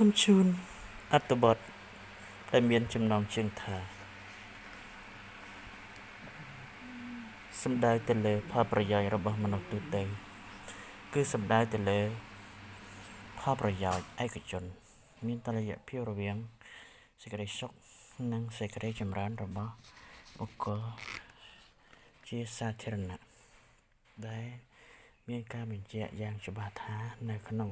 សូមជូនអត្ថបទដែលមានចំណងជើងថាសំដៅទៅលើផលប្រយោជន៍របស់មនុស្សទូទៅគឺសំដៅទៅលើផលប្រយោជន៍ឯកជនមានតុល្យភាពរវាងសេចក្តីសុខនិងសេចក្តីចម្រើនរបស់បុគ្គលជាសាធារណៈដែលមានការបញ្ជាក់យ៉ាងច្បាស់ថានៅក្នុង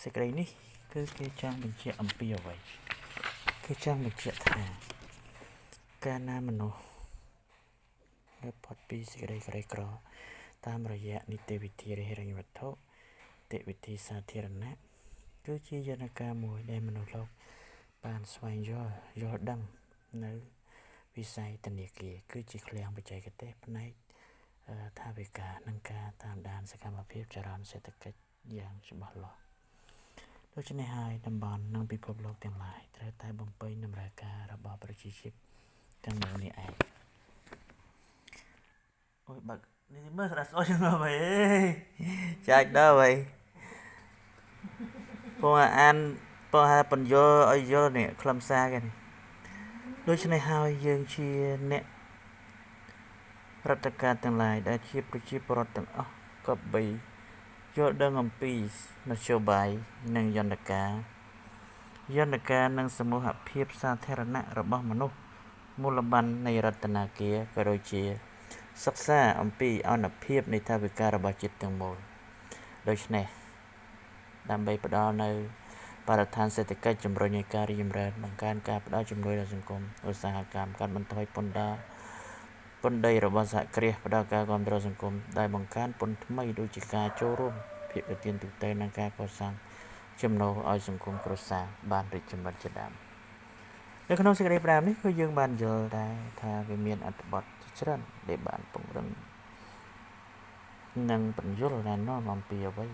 សេចក្តីនេះគឺគេចង់បញ្ជាក់អំពីអ្វីគេចង់បញ្ជាក់ថាកាលណាមនុស្សងើបផុតពីសេចក្តីក្រីក្រតាមរយៈនីតិវិធីហិរញ្ញវត្ថុនីតិវិធីសាធារណៈគឺជាយន្តការមួយដែលមនុស្សលោកបានស្វែងយល់យល់ដឹងនៅវិស័យធនាគារគឺជាឃ្លាំងបច្ចេកទេសផ្នែកថវិកានិងការតាមដានសកម្មភាពចរន្តសេដ្ឋកិច្ចយ៉ាងច្បាស់លាស់ដូច្នេះហើយតំបន់និងពិភពលោកទាំងឡាយត្រូវតែបំពេញតម្រូវការរបស់ប្រជាជាតិទាំងមូលនេះឯងអូយបើកនេះមើលស្ដាប់ស្អុយមើលអីចាច់ដល់ហើយពងអានពងហាបញ្យល់ឲ្យយល់នេះខ្លឹមសារគេនេះដូច្នេះហើយយើងជាអ្នករដ្ឋការទាំងឡាយដែលជាប្រជាពលរដ្ឋទាំងអស់គប្បីយល់ដឹងអំពីមធ្យោបាយនិងយន្តការយន្តការនិងសមូហភាពសាធារណៈរបស់មនុស្សមូលបណ្ណនៃរតនាគារក៏ដូចជាសិក្សាអំពីអនុភាពនៃថវិការបស់ជាតិទាំងមូលដូច្នេះដើម្បីផ្ដល់នៅបរិស្ថានសេដ្ឋកិច្ចជំរុញឲ្យការរីកចម្រើនបង្កើនការផ្ដល់ជំនួយដល់សង្គមឧស្សាហកម្មកាត់បន្ថយពន្ធដារពន្ធដីរបស់សហគ្រាសផ្ដល់ការគាំទ្រសង្គមដែលបង្កើនពន្ធថ្មីដូចជាការចូលរួមភាគទានទូទៅនិងការកសាងចំណូលឲ្យសង្គមគ្រួសារបានរីកចម្រើនជាដើមនៅក្នុងសេចក្តីផ្ដាំនេះគឺយើងបានយល់ដែរថាវាមានអត្ថបទជាច្រើនដែលបានពង្រឹងនិងបញ្យល់ណែនាំអំពីអ្វី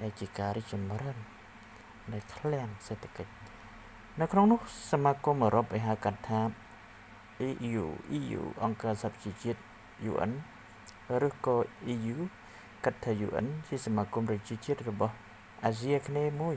ដែលជាការរីកចម្រើននៃឃ្លាំងសេដ្ឋកិច្ចនៅក្នុងនោះសមាគមអឺរ៉ុបដែលហៅកាត់ថា EU EU អង្គការសហប្រជាជាតិ UN ឬក៏ EU កាត់ថា UN ជាសមាគមប្រជាជាតិរបស់អាស៊ីអាគ្នេយ៍មួយ